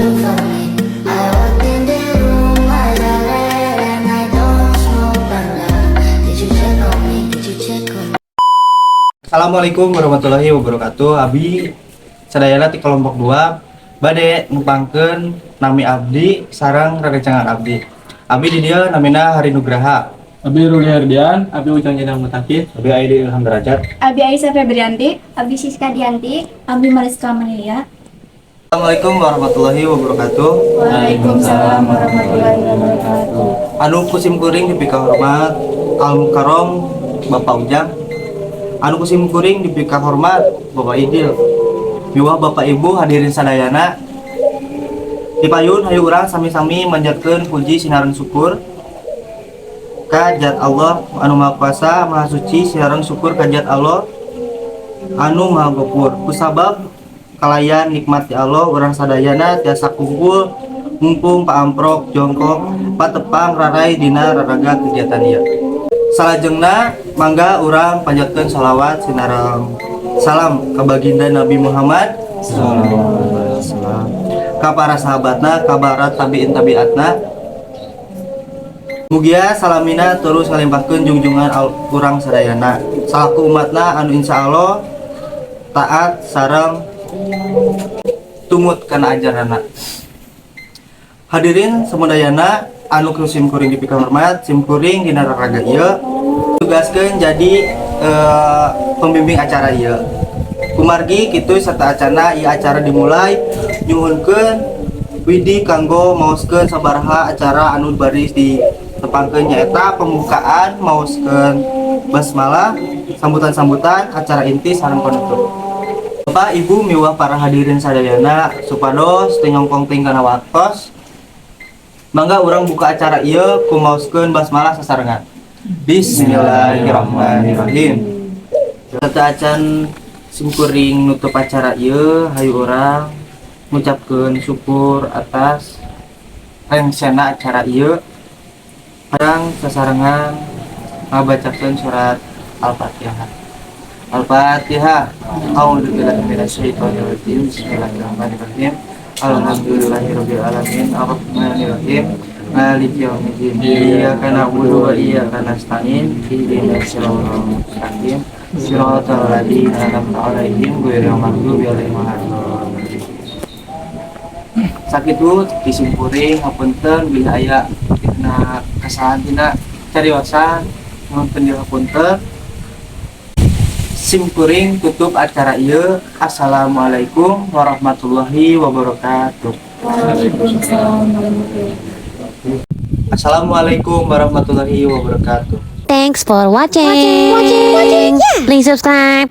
Look for me? I walked in the room, eyes are red, and I don't smoke banga. Did you check on me? Did you check on me? Assalamualaikum warahmatullahi wabarakatuh. Abi sadayana ti kelompok 2 bade nepangkeun nami abdi sareng rerencangan abdi. Abi di dieu namina Hari Nugraha. Abi Ruli Herdian, Abi Ujang Jenang Mutakin, Abi Aidi Ilham Derajat. Abi Aisyah Febrianti, Abi Siska Dianti. Abi Mariska Malia. Assalamualaikum warahmatullahi wabarakatuh. Waalaikumsalam warahmatullahi wabarakatuh. Anu ku sim kuring dipika hormat Al Mukarrom Bapak Ujang. Anu ku sim kuring dipika hormat Bapak Idil. Miwah Bapak Ibu hadirin sadayana. Dipayun hayu urang sami-sami manjatkeun puji sinareng syukur ka Zat Allah anu Maha Kuasa, Maha Suci, sinareng syukur ka Zat Allah anu Maha Gopur. Kusabab kalayan nikmat ti Allah, urang sadayana tiasa kumpul mumpung paamprok jongkok patepang rarai dina raraga kegiatan ieu. Salajengna mangga urang panjatkeun sholawat sinareng salam ka baginda Nabi Muhammad sallallahu alaihi wasallam, ka para sahabatna, ka para tabiin tabiatna. Mugia salamina terus ngalimpahkeun jungjungan urang sadayana salaku umatna anu insya Allah taat sareng tumut kana ajaranna. Hadirin samudayana anu ku sim kuring dipika hormat, sim kuring dina raraga ieu tugaskeun jadi pembimbing acara ieu. Kumargi kitu, sateuacanna ieu acara dimulai, nyuhunkeun widi kanggo maoskeun sabaraha acara anu baris ditepangkeun, nyaeta pembukaan, maoskeun basmalah, sambutan-sambutan, acara inti sareng penutup. Bapak, Ibu miwah para hadirin sadayana, supados teu nyongkong teuing kana waktos, mangga urang buka acara ieu ku maoskeun basmalah sasarengan. Bismillahirrahmanirrahim. Sateuacan simkuring nutup acara ieu, hayu urang ngucapkeun syukur atas rengsena acara ieu. Urang sasarengan ngabacakeun surat Al-Fatihah. Al-Fatihah. A'udzubillahi minasyaitonirrajim. Bismillahirrahmanirrahim. Alhamdulillahirabbil alamin arrahmanirrahim maliki yaumiddin iyyaka na'budu wa iyyaka nasta'in ihdinas siratal mustaqim siratal ladzina an'amta 'alaihim ghairil maghdubi 'alaihim waladdallin. Sakitu ti simkuring, hapunten bilih aya tina kesalahan tina cariosan, nuhunkeun hapunten. Simkuring tutup acara ieu. Assalamualaikum warahmatullahi wabarakatuh. Waalaikumsalam warahmatullahi wabarakatuh. Assalamualaikum warahmatullahi wabarakatuh. Thanks for watching. Please subscribe.